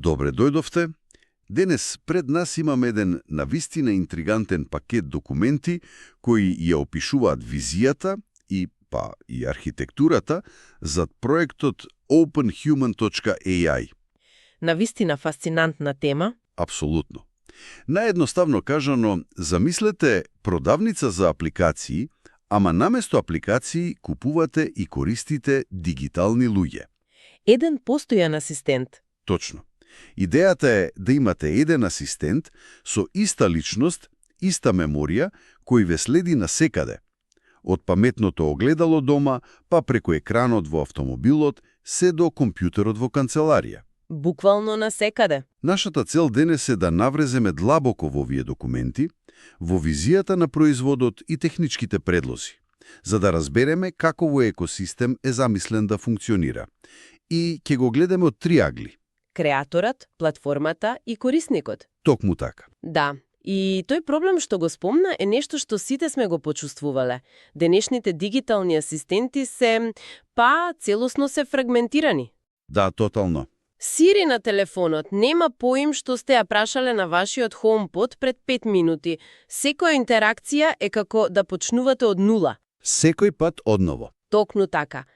Добре дојдовте. Денес пред нас имаме еден навистина интригантен пакет документи кои ја опишуваат визијата и архитектурата зад проектот openhuman.ai. Навистина фасцинантна тема. Апсолутно. Наедноставно кажано, замислете продавница за апликации, ама наместо апликации купувате и користите дигитални луѓе. Еден постојан асистент. Точно. Идејата е да имате еден асистент со иста личност, иста меморија, кој ве следи насекаде. Од паметното огледало дома, па преку екранот во автомобилот, се до компјутерот во канцеларија. Буквално насекаде. Нашата цел денес е да навреземе длабоко во овие документи, во визијата на производот и техничките предлози, за да разбереме како во екосистем е замислен да функционира. И ќе го гледаме од три агли. Креаторот, платформата и корисникот. Токму така. Да. И тој проблем што го спомна е нешто што сите сме го почувствувале. Денешните дигитални асистенти се, целосно се фрагментирани. Да, тотално. Сири на телефонот нема поим што сте ја прашале на вашиот HomePod пред 5 минути. Секоја интеракција е како да почнувате од нула. Секој пат одново. Токму така.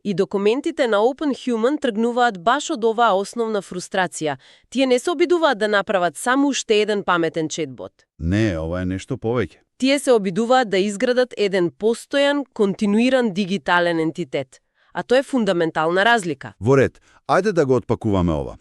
И документите на OpenHuman тргнуваат баш од оваа основна фрустрација. Тие не се обидуваат да направат само уште еден паметен четбот. Не, ова е нешто повеќе. Тие се обидуваат да изградат еден постојан, континуиран дигитален ентитет. А тоа е фундаментална разлика. Во ред, ајде да го отпакуваме ова.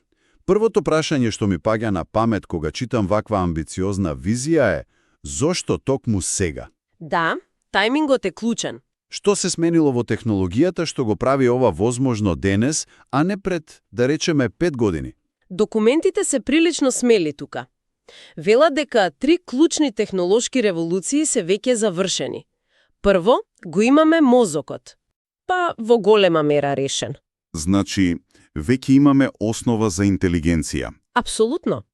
Првото прашање што ми паѓа на памет кога читам ваква амбициозна визија е зошто токму сега? Да, тајмингот е клучен. Што се сменило во технологијата што го прави ова возможно денес, а не пред, да речеме, 5 години? Документите се прилично смели тука. Велат дека 3 клучни технолошки револуции се веќе завршени. Прво, го имаме мозокот. Во голема мера решен. Значи, веќе имаме основа за интелигенција. Апсолутно.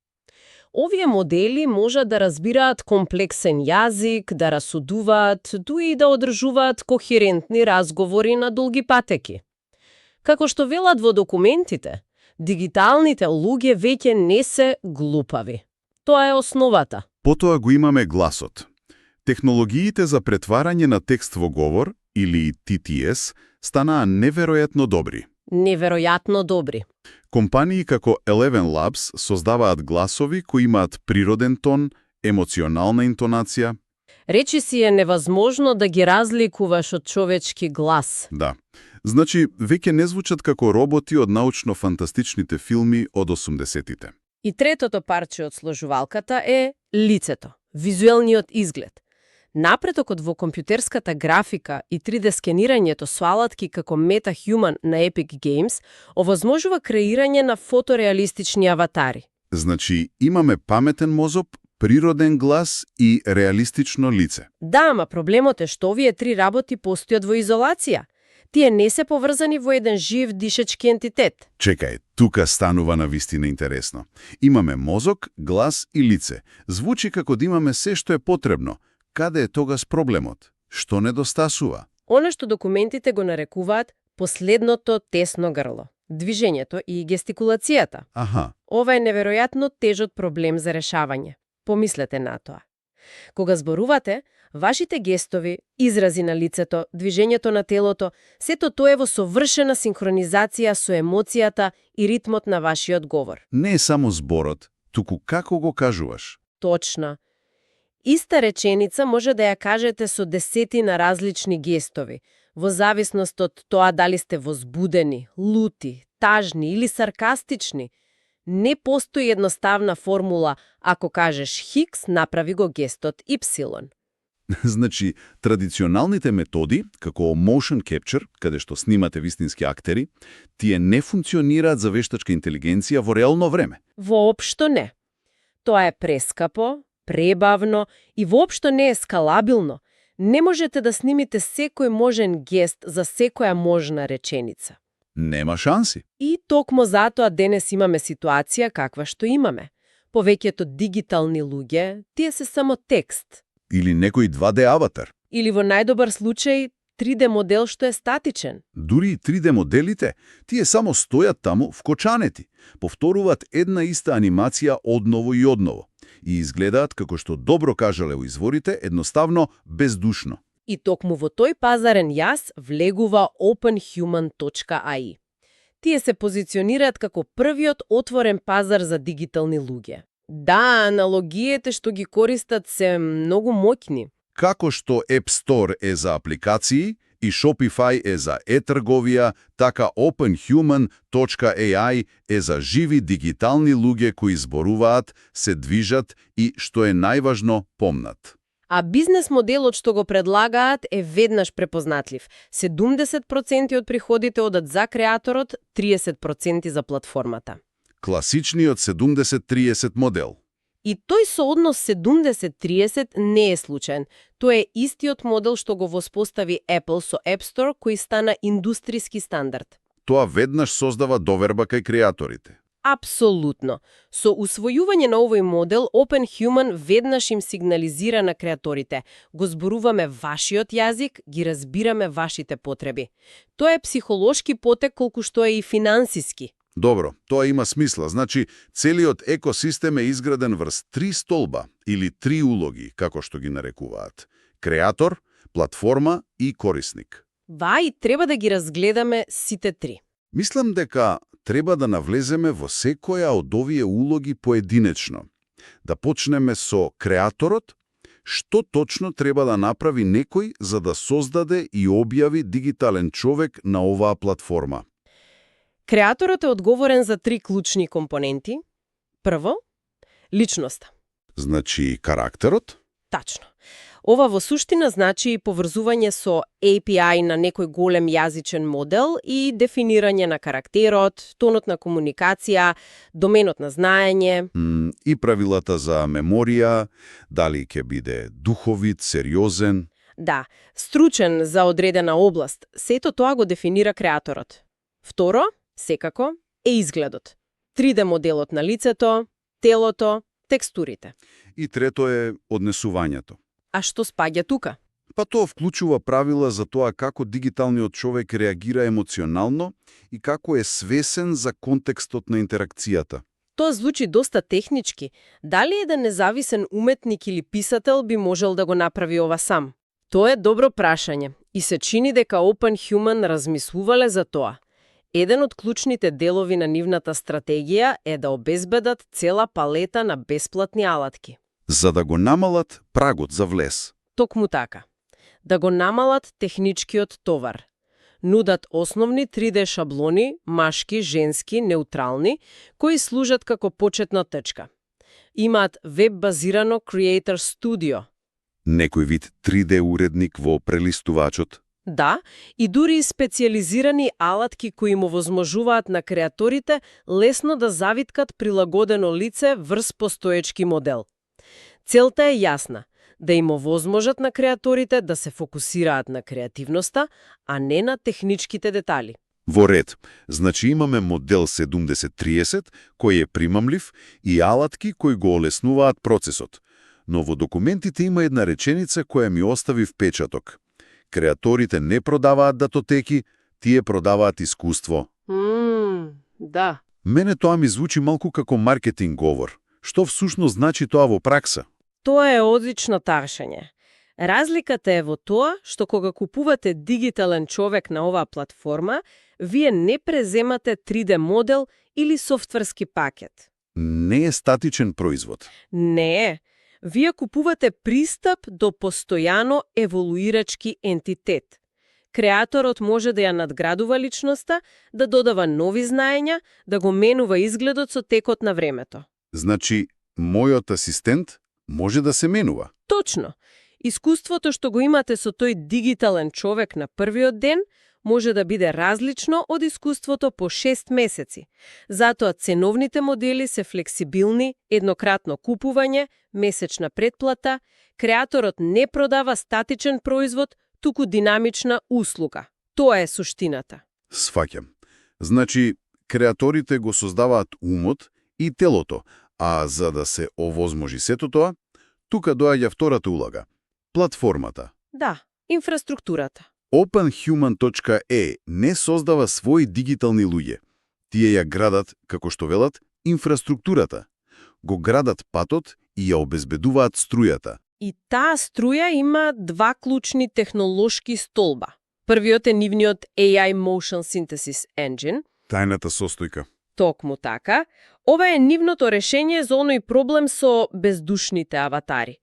Овие модели можат да разбираат комплексен јазик, да расудуваат, дуи да одржуваат кохерентни разговори на долги патеки. Како што велат во документите, дигиталните луѓе веќе не се глупави. Тоа е основата. Потоа го имаме гласот. Технологиите за претварање на текст во говор, или TTS, станаа неверојатно добри. Неверојатно добри. Компании како Eleven Labs создаваат гласови кои имаат природен тон, емоционална интонација. Речи си е невозможно да ги разликуваш од човечки глас. Да. Значи, веќе не звучат како роботи од научно-фантастичните филми од 80-тите. И третото парче од сложувалката е лицето, визуелниот изглед. Напредокот во компјутерската графика и 3D скенирањето со алатки како MetaHuman на Epic Games овозможува креирање на фотореалистични аватари. Значи, имаме паметен мозок, природен глас и реалистично лице. Да, ама проблемот е што овие 3 работи постојат во изолација. Тие не се поврзани во еден жив дишечки ентитет. Чекај, тука станува навистина интересно. Имаме мозок, глас и лице. Звучи како да имаме се што е потребно. Каде е тогаш проблемот? Што недостасува? Оно што документите го нарекуваат последното тесно грло. Движењето и гестикулацијата. Аха. Ова е неверојатно тежок проблем за решавање. Помислете на тоа. Кога зборувате, вашите гестови, изрази на лицето, движењето на телото, сето тоа е во совршена синхронизација со емоцијата и ритмот на вашиот говор. Не е само зборот, туку како го кажуваш. Точно. Иста реченица може да ја кажете со десетина различни гестови, во зависност од тоа дали сте возбудени, лути, тажни или саркастични. Не постои едноставна формула, ако кажеш Хикс, направи го гестот Y. Значи, традиционалните методи, како motion capture, каде што снимате вистински актери, тие не функционираат за вештачка интелигенција во реално време. Воопшто не. Тоа е прескапо, пребавно и воопшто не е скалабилно. Не можете да снимите секој можен гест за секоја можна реченица. Нема шанси. И токму затоа денес имаме ситуација каква што имаме. Повеќето дигитални луѓе, тие се само текст. Или некој 2D аватар. Или во најдобар случај 3D модел што е статичен. Дури и 3D моделите, тие само стојат таму вкочанети, повторуваат една иста анимација одново и одново и изгледаат, како што добро кажале во изворите, едноставно бездушно. И токму во тој пазарен јас влегува OpenHuman.ai. Тие се позиционираат како првиот отворен пазар за дигитални луѓе. Да, аналогиите што ги користат се многу моќни. Како што App Store е за апликации и Shopify е за e-трговија, така OpenHuman.ai е за живи дигитални луѓе кои зборуваат, се движат и, што е најважно, помнат. А бизнес моделот што го предлагаат е веднаш препознатлив. 70% од приходите одат за креаторот, 30% за платформата. Класичниот 70-30 модел. И тој сооднос 70-30 не е случаен. Тој е истиот модел што го воспостави Apple со App Store, кој стана индустријски стандард. Тоа веднаш создава доверба кај креаторите. Апсолутно. Со усвојување на овој модел, OpenHuman веднаш им сигнализира на креаторите. Го зборуваме вашиот јазик, ги разбираме вашите потреби. Тоа е психолошки потек колку што е и финансиски. Добро, тоа има смисла. Значи, целиот екосистем е изграден врз 3 столба или 3 улоги, како што ги нарекуваат. Креатор, платформа и корисник. Вај, треба да ги разгледаме сите 3. Мислам дека треба да навлеземе во секоја од овие улоги поединечно. Да почнеме со креаторот, што точно треба да направи некој за да создаде и објави дигитален човек на оваа платформа. Креаторот е одговорен за 3 клучни компоненти. Прво, личноста. Значи, карактерот? Тачно. Ова во суштина значи поврзување со API на некој голем јазичен модел и дефинирање на карактерот, тонот на комуникација, доменот на знаење. И правилата за меморија, дали ќе биде духовит, сериозен. Да, стручен за одредена област. Сето тоа го дефинира креаторот. Второ, секако, е изгледот. 3D моделот на лицето, телото, текстурите. И трето е однесувањето. А што спаѓа тука? Па тоа вклучува правила за тоа како дигиталниот човек реагира емоционално и како е свесен за контекстот на интеракцијата. Тоа звучи доста технички. Дали еден независен уметник или писател би можел да го направи ова сам? Тоа е добро прашање и се чини дека OpenHuman размислувале за тоа. Еден од клучните делови на нивната стратегија е да обезбедат цела палета на бесплатни алатки. За да го намалат прагот за влез. Токму така. Да го намалат техничкиот товар. Нудат основни 3D шаблони, машки, женски, неутрални, кои служат како почетна течка. Имаат веб-базирано Creator Studio. Некој вид 3D уредник во прелистувачот. Да, и дури и специализирани алатки кои му возможуваат на креаторите лесно да завиткат прилагодено лице врз постоечки модел. Целта е јасна – да им овозможат на креаторите да се фокусираат на креативноста, а не на техничките детали. Во ред, значи имаме модел 70-30, кој е примамлив, и алатки кои го олеснуваат процесот. Но во документите има една реченица која ми остави впечаток. Креаторите не продаваат датотеки, тие продаваат искуство. Да. Мене тоа ми звучи малку како маркетинг говор. Што всушност значи тоа во пракса? Тоа е одлично таршење. Разликата е во тоа што кога купувате дигитален човек на оваа платформа, вие не преземате 3D модел или софтверски пакет. Не е статичен производ. Не е. Вие купувате пристап до постојано еволуирачки ентитет. Креаторот може да ја надградува личноста, да додава нови знаења, да го менува изгледот со текот на времето. Значи, мојот асистент може да се менува. Точно. Искуството што го имате со тој дигитален човек на првиот ден може да биде различно од искуството по 6 месеци. Затоа ценовните модели се флексибилни, еднократно купување, месечна претплата, креаторот не продава статичен производ, туку динамична услуга. Тоа е суштината. Сфаќам. Значи, креаторите го создаваат умот и телото, а за да се овозможи сето тоа, тука доаѓа втората улога – платформата. Да, инфраструктурата. OpenHuman.e не создава своји дигитални луѓе. Тие ја градат, како што велат, инфраструктурата. Го градат патот и ја обезбедуваат струјата. И таа струја има два клучни технолошки столба. Првиот е нивниот AI Motion Synthesis Engine. Тајната состојка. Токму така. Ова е нивното решение за оној проблем со бездушните аватари.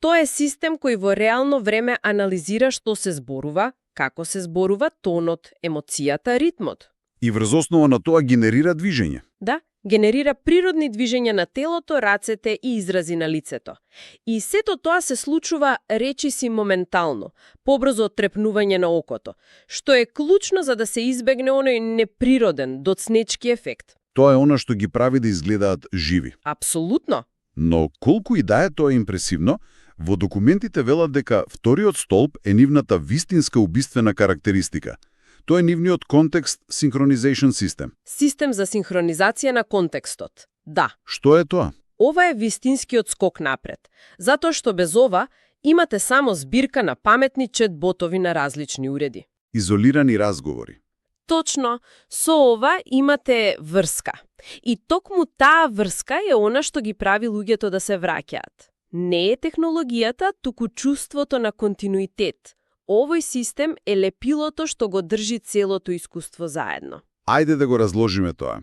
Тоа е систем кој во реално време анализира што се зборува, како се зборува, тонот, емоцијата, ритмот. И врз основа на тоа генерира движење. Да, генерира природни движења на телото, рацете и изрази на лицето. И сето тоа се случува речиси моментално, побрзо од трепнување на окото, што е клучно за да се избегне оној неприроден, доцнечки ефект. Тоа е она што ги прави да изгледаат живи. Апсолутно. Но колку и да е тоа импресивно, во документите велат дека вториот столб е нивната вистинска убиствена карактеристика. Тоа е нивниот контекст Synchronization System. Систем за синхронизација на контекстот. Да. Што е тоа? Ова е вистинскиот скок напред, затоа што без ова имате само збирка на паметни чет-ботови на различни уреди. Изолирани разговори. Точно, со ова имате врска. И токму таа врска е она што ги прави луѓето да се враќаат. Не е технологијата, туку чувството на континуитет. Овој систем е лепилото што го држи целото искуство заедно. Ајде да го разложиме тоа.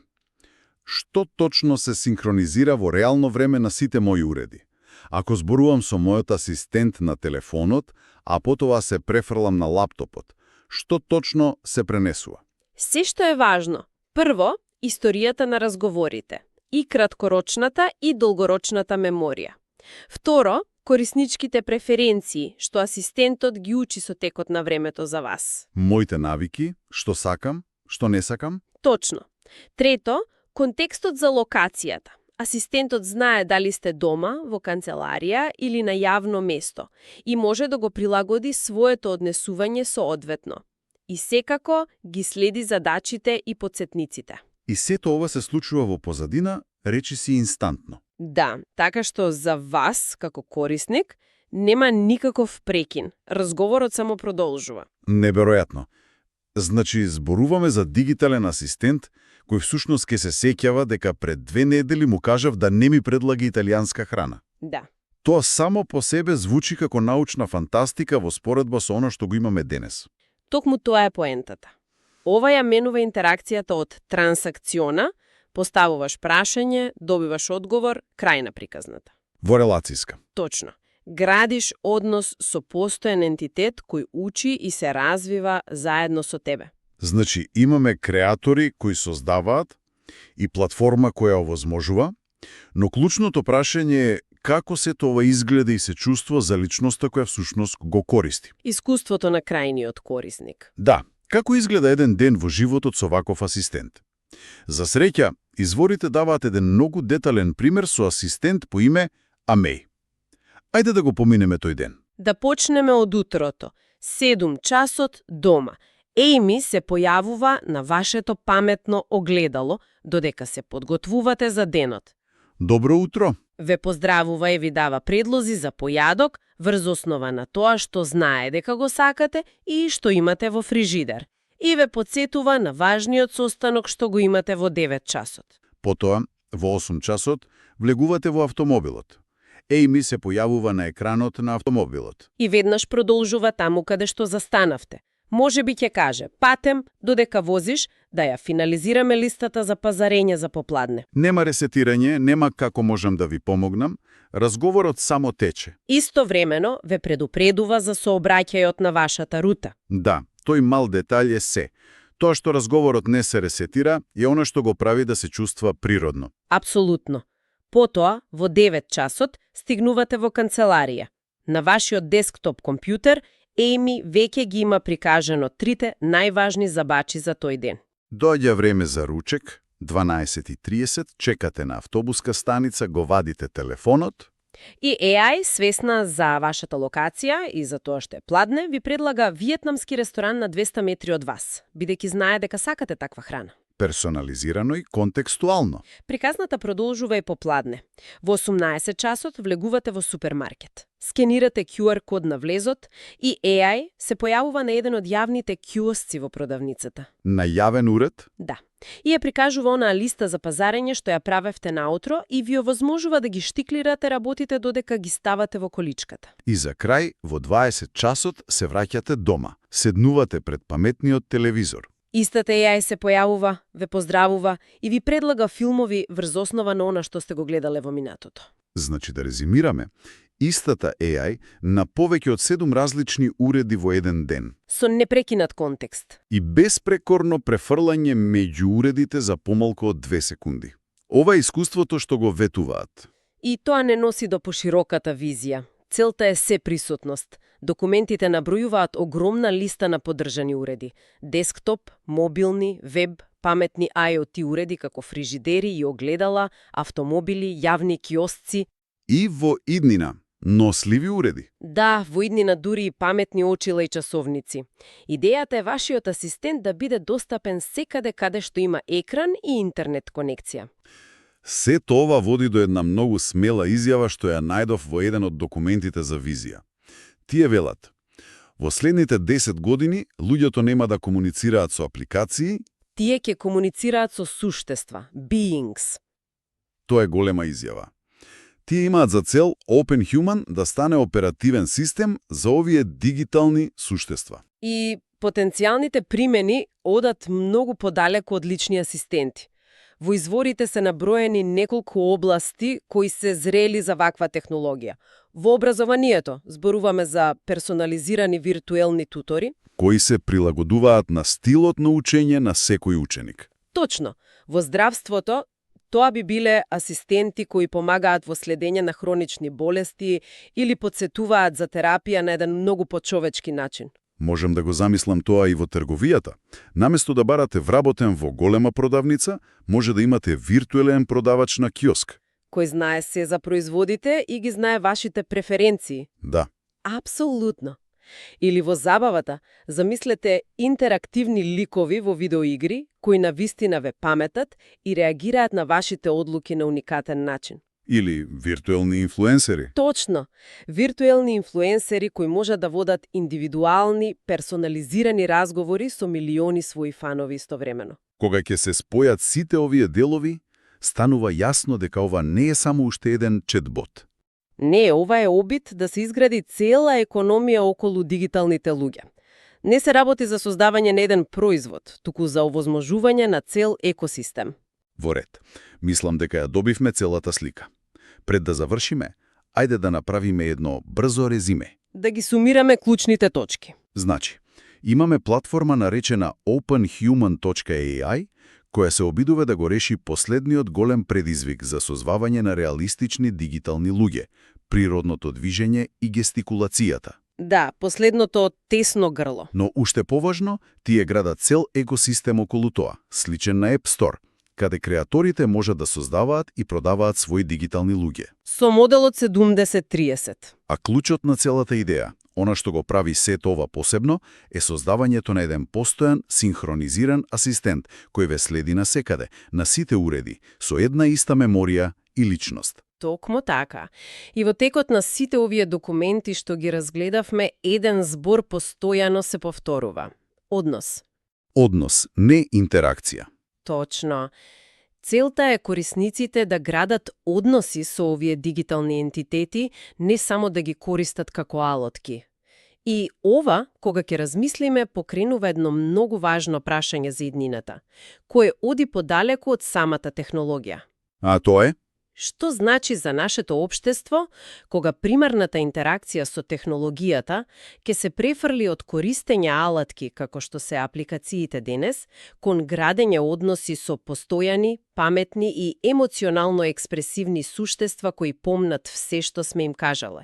Што точно се синхронизира во реално време на сите мои уреди? Ако зборувам со мојот асистент на телефонот, а потоа се префрлам на лаптопот, што точно се пренесува? Се што е важно. Прво, историјата на разговорите. И краткорочната и долгорочната меморија. Второ, корисничките преференции, што асистентот ги учи со текот на времето за вас. Моите навики, што сакам, што не сакам? Точно. Трето, контекстот за локацијата. Асистентот знае дали сте дома, во канцеларија или на јавно место и може да го прилагоди своето однесување соодветно. И секако ги следи задачите и потсетниците. И сето ова се случува во позадина, речиси инстантно. Да, така што за вас, како корисник, нема никаков прекин. Разговорот само продолжува. Неверојатно. Значи, зборуваме за дигитален асистент, кој всушност ке се сеќава дека пред 2 недели му кажав да не ми предлага италијанска храна. Да. Тоа само по себе звучи како научна фантастика во споредба со она што го имаме денес. Токму тоа е поентата. Ова ја менува интеракцијата од трансакциона, поставуваш прашање, добиваш одговор, крај на приказната. Во релацијска. Точно. Градиш однос со постојан ентитет кој учи и се развива заедно со тебе. Значи, имаме креатори кои создаваат и платформа која овозможува, но клучното прашање е како се тоа изгледа и се чувствува за личноста која всушност го користи. Искуството на крајниот корисник. Да, како изгледа еден ден во животот со ваков асистент? За среќа, изворите даваат еден многу детален пример со асистент по име Амеј. Ајде да го поминеме тој ден. Да почнеме од утрото. 7 часот дома. Ејми се појавува на вашето паметно огледало, додека се подготвувате за денот. Добро утро. Ве поздравува и ви дава предлози за појадок врз основа на тоа што знае дека го сакате и што имате во фрижидер. И ве подсетува на важниот состанок што го имате во 9 часот. Потоа, во 8 часот, влегувате во автомобилот. Ејми се појавува на екранот на автомобилот. И веднаш продолжува таму каде што застанавте. Може би ќе каже, патем, додека возиш, да ја финализираме листата за пазарење за попладне. Нема ресетирање, нема како можам да ви помогнам, разговорот само тече. Истовремено ве предупредува за сообраќајот на вашата рута. Да, тој мал детаљ е се. Тоа што разговорот не се ресетира е она што го прави да се чувства природно. Апсолутно. Потоа, во 9 часот, стигнувате во канцеларија. На вашиот десктоп компјутер Ејми веќе ги има прикажано 3 најважни задачи за тој ден. Доаѓа време за ручек, 12:30, чекате на автобуска станица, го вадите телефонот. И AI, свесна за вашата локација и за тоа што е пладне, ви предлага виетнамски ресторан на 200 метри од вас, бидејќи знае дека сакате таква храна. персонализирано и контекстуално. Приказната продолжува и попладне. Во 18 часот влегувате во супермаркет. Скенирате QR код на влезот и AI се појавува на еден од јавните киосци во продавницата. На јавен уред, Да. И ја прикажува онаа листа за пазарење што ја правевте наутро и ви овозможува да ги штиклирате работите додека ги ставате во количката. и за крај, во 20 часот се враќате дома. Седнувате пред паметниот телевизор. Истата AI се појавува, ве поздравува и ви предлага филмови врз основа на она што сте го гледале во минатото. Значи, да резимираме, истата AI на повеќе од 7 различни уреди во еден ден. Со непрекинат контекст. И безпрекорно префрлање меѓу уредите за помалку од 2 секунди. Ова е искуството што го ветуваат. И тоа не носи до пошироката визија. Целта е сеприсутност. Документите набројуваат огромна листа на поддржани уреди. Десктоп, мобилни, веб, паметни IoT уреди како фрижидери и огледала, автомобили, јавни киосци. И во иднина, носливи уреди. Да, во иднина дури и паметни очила и часовници. Идејата е вашиот асистент да биде достапен секаде каде што има екран и интернет конекција. Сето ова води до една многу смела изјава што ја најдов во еден од документите за визија. Тие велат: во следните 10 години луѓето нема да комуницираат со апликации. Тие ќе комуницираат со суштества, beings. Тоа е голема изјава. Тие имаат за цел Open Human да стане оперативен систем за овие дигитални суштества. И потенцијалните примени одат многу подалеку од лични асистенти. Во изворите се наброени неколку области кои се зрели за ваква технологија. Во образованието зборуваме за персонализирани виртуелни тутори. Кои се прилагодуваат на стилот на учење на секој ученик. Точно. Во здравството тоа би биле асистенти кои помагаат во следење на хронични болести или подсетуваат за терапија на еден многу почовечки начин. Можем да го замислам тоа и во трговијата. Наместо да барате вработен во голема продавница, може да имате виртуелен продавач на киоск. Кој знае се за производите и ги знае вашите преференции. Да. Апсолутно. Или во забавата, замислете интерактивни ликови во видеоигри кои навистина ве паметат и реагираат на вашите одлуки на уникатен начин. Или виртуелни инфлуенсери. Точно. Виртуелни инфлуенсери кои можат да водат индивидуални, персонализирани разговори со милиони своји фанови истовремено. Кога ќе се спојат сите овие делови, станува јасно дека ова не е само уште еден четбот. Не, ова е обид да се изгради цела економија околу дигиталните луѓе. Не се работи за создавање на еден производ, туку за овозможување на цел екосистем. Во ред. Мислам дека ја добивме целата слика. Пред да завршиме, ајде да направиме едно брзо резиме. Да ги сумираме клучните точки. Значи, имаме платформа наречена openhuman.ai, која се обидува да го реши последниот голем предизвик за созвавање на реалистични дигитални луѓе, природното движење и гестикулацијата. Да, последното тесно грло. Но уште поважно, тие градат цел екосистем околу тоа, сличен на App Store, каде креаторите можат да создаваат и продаваат своји дигитални луѓе. Со моделот 70-30. А клучот на целата идеја, она што го прави сето ова посебно, е создавањето на еден постојан, синхронизиран асистент, кој ве следи насекаде, на сите уреди, со една иста меморија и личност. Токму така. И во текот на сите овие документи што ги разгледавме, еден збор постојано се повторува. Однос. Однос, не интеракција. Точно. Целта е корисниците да градат односи со овие дигитални ентитети, не само да ги користат како алотки. И ова, кога ќе размислиме, покренува едно многу важно прашање за иднината, кое оди подалеку од самата технологија. А тоа е? Што значи за нашето општество, кога примарната интеракција со технологијата ќе се префрли од користење алатки, како што се апликациите денес, кон градење односи со постојани, паметни и емоционално експресивни суштества кои помнат все што сме им кажале.